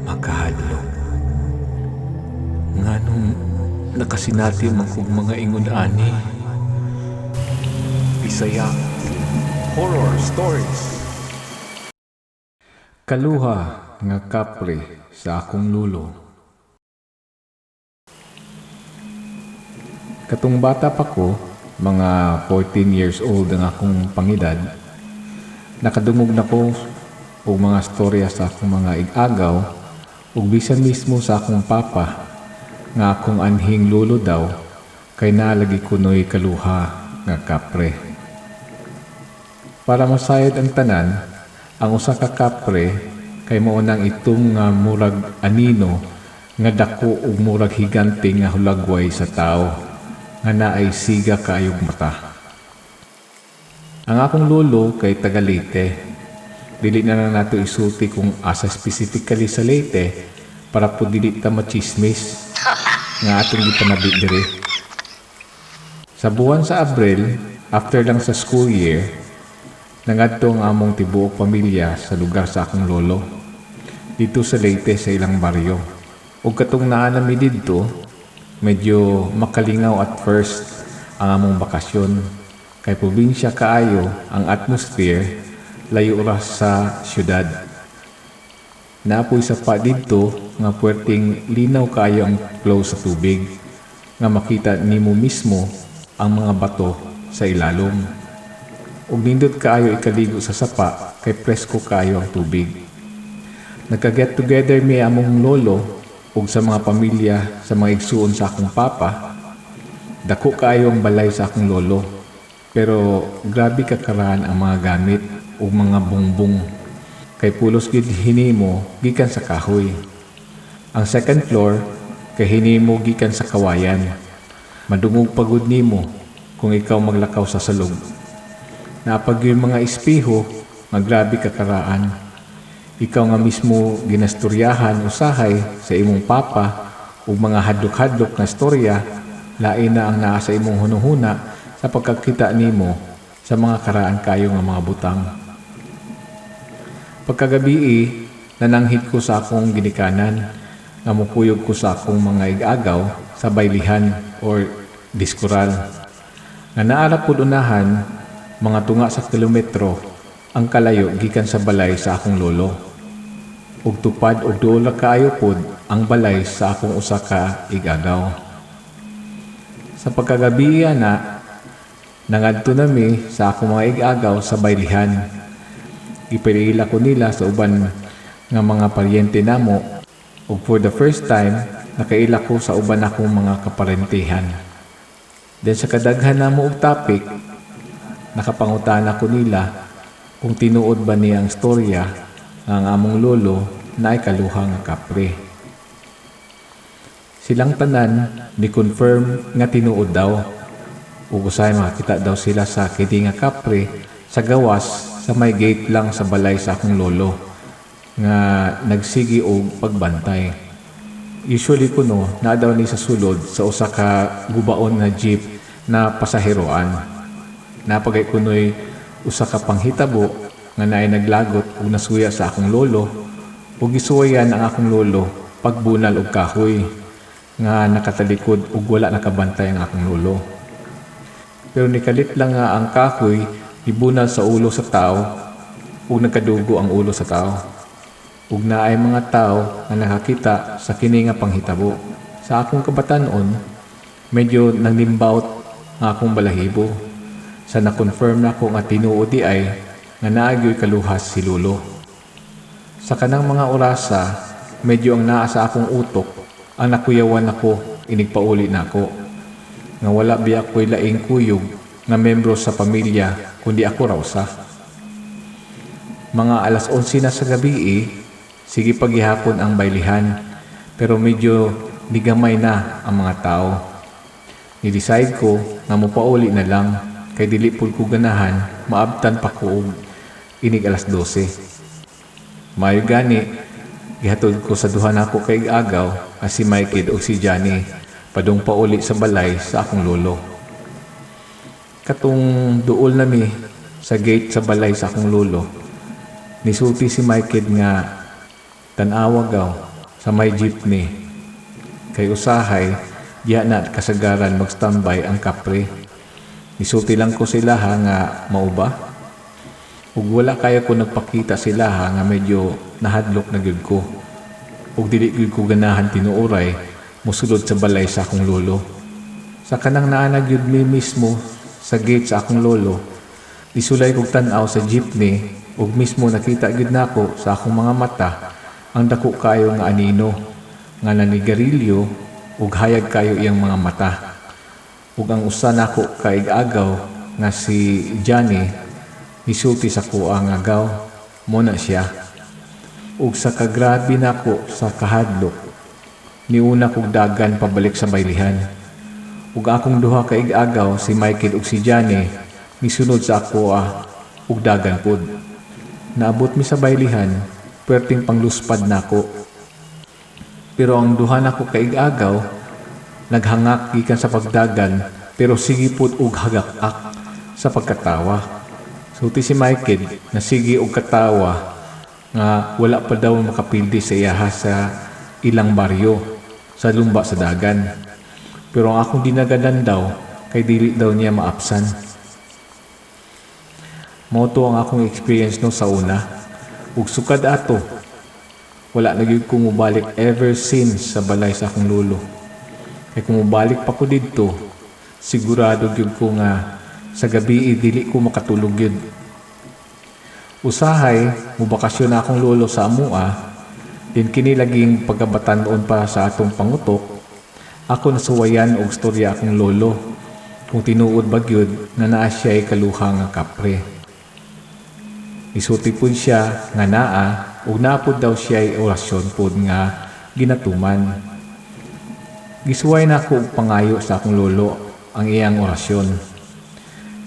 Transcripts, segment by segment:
Makahadlok. Nganong nakasinati man kog mga ingon ani? Bisaya Horror Stories. Kaluha nga kapre sa akong lolo. Katong bata pa ko, mga 14 years old ang akong pangidad, nakadungog na ko og mga storya sa akong mga ig-agaw ug bisan mismo sa akong papa nga akong anhing lolo daw kay nalagi kunoy kaluha nga kapre. Para masayod ang tanan, ang usa ka kapre kay mao nang itom nga murag anino nga dako ug murag higante nga hulagway sa tawo nga naay siga kaayog mata. Ang akong lolo kay taga Leyte. Dili na lang nato isulti kung asa specifically sa Leyte para po dili ta machismis nga atong gipanabi diri. Sa buwan sa Abril, after lang sa school year, nangadto ang among tibuok pamilya sa lugar sa akong lolo, dito sa Leyte sa ilang baryo. Ug katong naa nami didto, medyo makalingaw at first ang among bakasyon. Kay probinsya kaayo ang atmosphere, layo ra sa syudad. Naapoy sapa didto nga puwerteng linaw kaayo ang flow sa tubig nga makita nimo mismo ang mga bato sa ilalom. Ug nindot kaayo ikaligo sa sapa kay presko kaayo ang tubig. Nagka-get together mi among lolo ug sa mga pamilya sa mga igsuon sa akong papa. Dako kaayo ang balay sa akong lolo, pero grabe kakaraan ang mga gamit ug mga bungbong. Kay pulos gid hinimo gikan sa kahoy. Ang second floor kay hinimo gikan sa kawayan. Madungog pagud nimo kung ikaw maglakaw sa salog. Naa pa gyud mga espiho nga grabe kakaraan. Ikaw nga mismo ginastoryahan usahay sa imong papa ug mga hadlok-hadlok nga storya, lain na ang naa sa imong hunahuna sa pagkakita nimo sa mga karaan kayo nga mga butang. Pagkagabii, nananghid ko sa akong ginikanan nga mukuyog ko sa akong mga ig-agaw sa baylihan or diskural. Nga naa ra pud unahan, mga tunga sa kilometro ang kalayo gikan sa balay sa akong lolo. Ug tupad og duol ra kaayo pod ang balay sa akong usa ka ig-agaw. Sa pagkagabii ana, nangadto nami sa akong mga ig-agaw sa baylihan. Gipaila ko nila sa uban nga mga paryente namo ug for the first time nakaila ko sa uban akong mga kaparentehan. Then sa kadaghan namo og topic, nakapangutana ko nila kung tinuod ba niya ang storya nga ang among lolo naay kaluha nga kapre. Silang tanan ni confirm nga tinuod daw. Ug usahay makakita daw sila sa kini nga kapre sa gawas sa may gate lang sa balay sa akong lolo nga nagsigi og pagbantay. Usually kuno naa daw ni sa sulod sa usa ka gubaon nga jeep na pasaheroan. Napagay kunoy usa ka panghitabo nga naay naglagot ug nasuya sa akong lolo ug gisuwayan ang akong lolo pagbunal og kahoy nga nakatalikod ug wala nakabantay ang akong lolo. Pero nikalit lang nga ang kahoy ibunal sa ulo sa tao ug nagkadugo ang ulo sa tao. Ug naay mga tao nga nakakita sa kini nga panghitabo. Sa akong kabatan-on, medyo nanglimbawot ang akong balahibo sa na-confirm nako nga tinuod di ay nga naa gyoy kaluhas si lolo. Sa kanang mga orasa, medyo ang naa sa akong utok ang nakuyawan nako inigpauli nako. Nga wala biya ko'y laing kuyog nga membro sa pamilya kundi ako ra usa. Mga alas 11 na sa gabi, sige paghihapon ang baylihan, pero medyo nigamay na ang mga tao. Ni-decide ko nga mopauli na lang kay dili pud ko ganahan maabtan pa ko og inig alas 12. Mayo gani, gihatod ko sa duha nako kay agaw nga si Mikey ug si Johnny padung pauli sa balay sa akong lolo. Katong duol nami sa gate sa balay sa akong lolo, nisulti si Mikey nga, "Tan-awa gaw." sa may jeepney. Kay usahay diha na kasagaran mag-standby ang kapre. Nisulti lang ko sila ha nga mao ba? Ug wala kayo ko nagpakita sila ha nga medyo nahadlok na gyud ko. Ug dili gyud ko ganahan tinuoray mosulod sa balay sa akong lolo. Sa kanang naa na gyud mi mismo sa gate sa akong lolo, isulay kog tan-aw sa jeepney ug mismo nakita gyud nako sa akong mga mata ang dako kayo nga anino nga nanigarilyo ug hayag kayo iyang mga mata. Ug ang usa nako kaig-agaw nga si Johnny nisulti sa kuha nga, "Gaw, mao na siya." Ug sa kagrabe nako sa kahadlok, niuna kog dagan pabalik sa baylihan. Ug akong duha ka ig-agaw, si Michael ug si Johnny, nisunod sa akoa ug dagan pod. Naabot mi sa baylihan, perting pangluspad nako. Pero ang duha nako ka ig-agaw naghangak gikan sa pagdagan, pero sige pod og hagak-ak sa pagkatawa. Sulti si Michael na sige og katawa nga wala pa daw makapildi sa iyaha sa ilang baryo sa lumba sa dagan. Pero ang akong dinaganan daw kay dili daw niya maapsan. Mao to ang akong experience no sa una. Ug sukad ato, wala na gyud ko mobalik ever since sa balay sa akong lolo. Kay kung mobalik pa ko didto, sigurado gyud ko nga sa gabi dili ko makatulog gyud. Usahay, mobakasyon na akong lolo sa amua, din kini laging pagkabatan-on pa sa atong pangutok, ako nasuwayan og storya akong lolo kung tinuod ba gyud nga naa siya'y kaluha nga kapre. Isulti pud siya nga naa ug naa pud daw siya'y orasyon pud nga ginatuman. Gisuway nako og pangayo sa akong lolo ang iyang orasyon.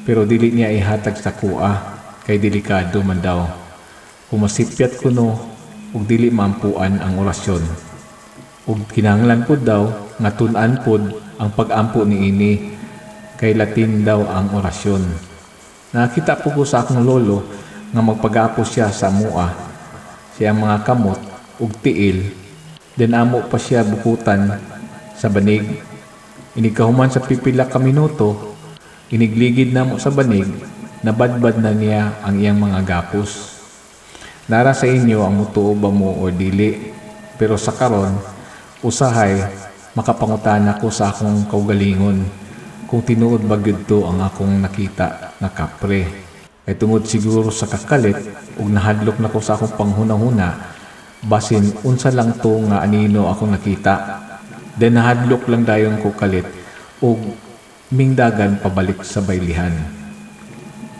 Pero dili niya ihatag sa kuha kay delikado man daw. Kung masipyat kuno ug dili maampuan ang orasyon. Ug kinahanglan pud daw nga tun-an pud ang pag-ampo niini kay Latin daw ang orasyon. Nakita po ko sa akong lolo nga magpagapo siya sa mua, siyang mga kamot ug tiil, then amo pa siya bukutan sa banig. Inig kahuman sa pipila ka minuto, inigligid namo sa banig, nabadbad na niya ang iyang mga gapos. Nara sa inyo ang mutuo ba mo or dili, pero sa karon, usahay makapangutana ko sa akong kaugalingon kung tinuod ba gyud to ang akong nakita nga kapre. Kay tungod siguro sa kakalit ug nahadlok na ko sa akong panghuna-huna, basin unsa lang to nga anino akong nakita. Then nahadlok lang dayon ko kalit ug mingdagan pabalik sa baylihan.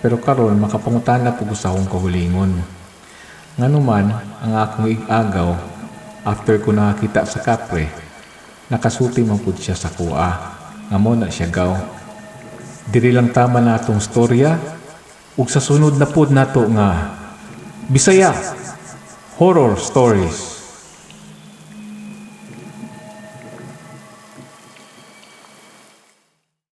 Pero karon makapangutana po ko sa akong kaugalingon. Nganuman ang akong ig-agaw, after ko nakakita sa kapre, nakasulti man pud siya sa kuha nga mao na siya, gaw. Diri lang tama na atong storya ug sa sunod na pod nato nga Bisaya Horror Stories.